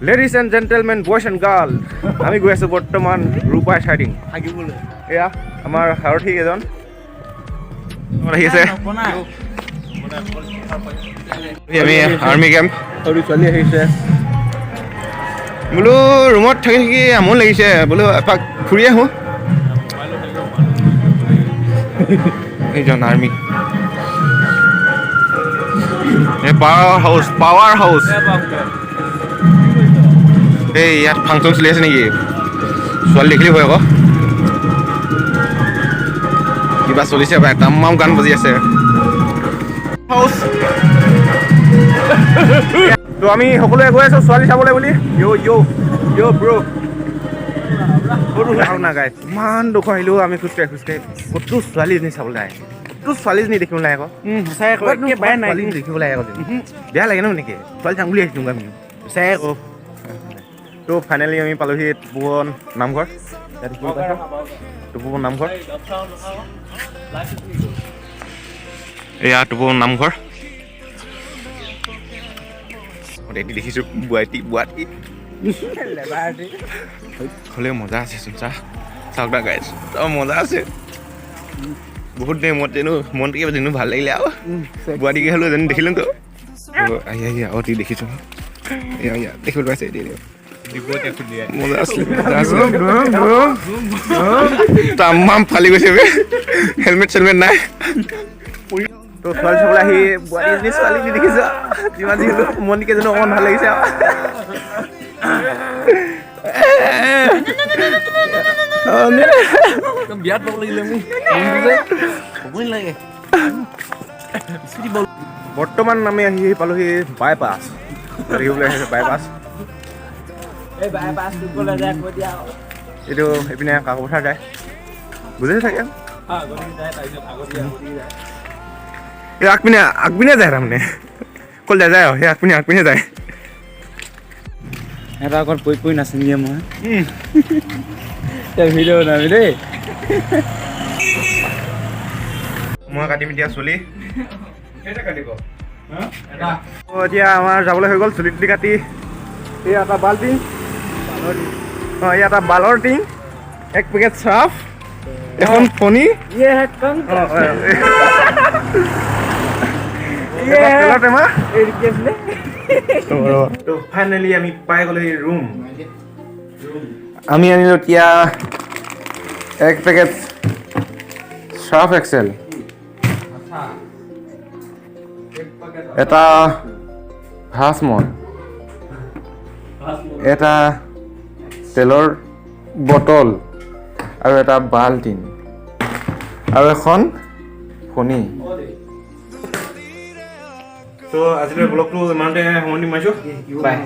Ladies and gentlemen, boys and girl, আমি গৈ আছোঁ বৰ্তমান ৰূপাই চাইডিং। থাকিবলৈ। এয়া আমাৰ সাৰথি এজন আহি আছে। আমি আৰ্মি কেম্প। সৰু ছোৱালী আহিছে। বোলো ৰুমত থাকি থাকি আমনি লাগিছে, বোলো এপাক ফুৰি আহোঁ। এইজন আৰ্মি, এই পাৱাৰ হাউচ, পাৱাৰ হাউচ। এই ইয়াত ফাংচন চলি আছে নেকি? ছোৱালী দেখিলেই হয় আকৌ। কিবা চলিছে পাই, তামাম গান বাজি আছে। হাউচ। তো আমি সকলোৱে গৈ আছো ছোৱালী চাবলৈ বুলি। য়' য়' য়' ব্ৰ', না গাইজ, ইমান দুখ আহিলেও আমি খোজকাঢ়ি খোজকাঢ়ি ক'তো ছোৱালীজনী চাবলৈ নাই, ক'তো ছোৱালীজনী দেখিবলৈ নাই আকৌ। সঁচাই আকৌ, একেবাৰে নাই। ছোৱালীজনী দেখিবলৈ নাই আকৌ। বেয়া লাগে ন নেকি? ছোৱালী চাম বুলি আহিছোঁ আমি। সঁচাই আকৌ। তো ফাইনেলি আমি পালোহি তপোবন নামঘৰ। ইয়াত দেখিব পাইছে তপোবন নামঘৰ। এয়া তপোবন নামঘৰ। এটি দেখিছোঁ বোৱাতী বোৱাতী হ'লেও মজা আছে চোন। চাহ চাওক না গাইজ, মজা আছে। বহুত দেৰি মত জানো মনটো কিবা জানো ভাল লাগিলে আৰু বোৱাৰীকে হ'লেও জানো দেখিলোঁ তো। আহি আহি আৰু দেখিছোঁ, এয়া এয়া দেখিবলৈ পাইছে এতিয়া। মজা আছিলে, মজা আছিলে। তামাম ফালি গৈছে বে, হেলমেট চেলমেট নাই। তো ছোৱালী চাবলৈ আহি বোৱাৰী এজনী, ছোৱালীজনী দেখিছ, যিমান যি হ'লেও মনকে জানো অকণমান ভাল লাগিছে আৰু। বিয়াত পাব লাগিলে মোক ক'বই নালাগে। বৰ্তমান আমি আহি পালোহি বাইপাছ। দেখিবলৈ আহিছে বাইপাছ। এইটো এইপিনে কাকপথাৰ যায়, বুজিছে চাগে। এই আগপিনে আগপিনে যায়, তাৰমানে কল যায় যায় আৰু সেই আগপিনে আগপিনে যায়। এটা অকল পৰি পৰি নাচিমগৈ মই। তই ভিডিঅ' বনাবি দেই। মই কাটিম এতিয়া চুলি। এতিয়া আমাৰ যাবলৈ হৈ গ'ল। চুলি তুলি কাটি এই এটা বাল্টিং, অঁ, এই এটা বালৰ টিং, এক পেকেট চাৰ্ফ, এখন ফণি, তেলৰ টেমা। তো ফাইনেলি আমি পাই গ'লো এই ৰুম। আমি আনিলোঁ এতিয়া এক পেকেট চাৰ্ফ এক্সেল, এটা ভাজমন, এটা তেলৰ বটল আৰু এটা বাল্টিন আৰু এখন ফণি। তো আজিলৈ ব্লগটো ইমানতে সামৰণি মাৰিছোঁ। বাই।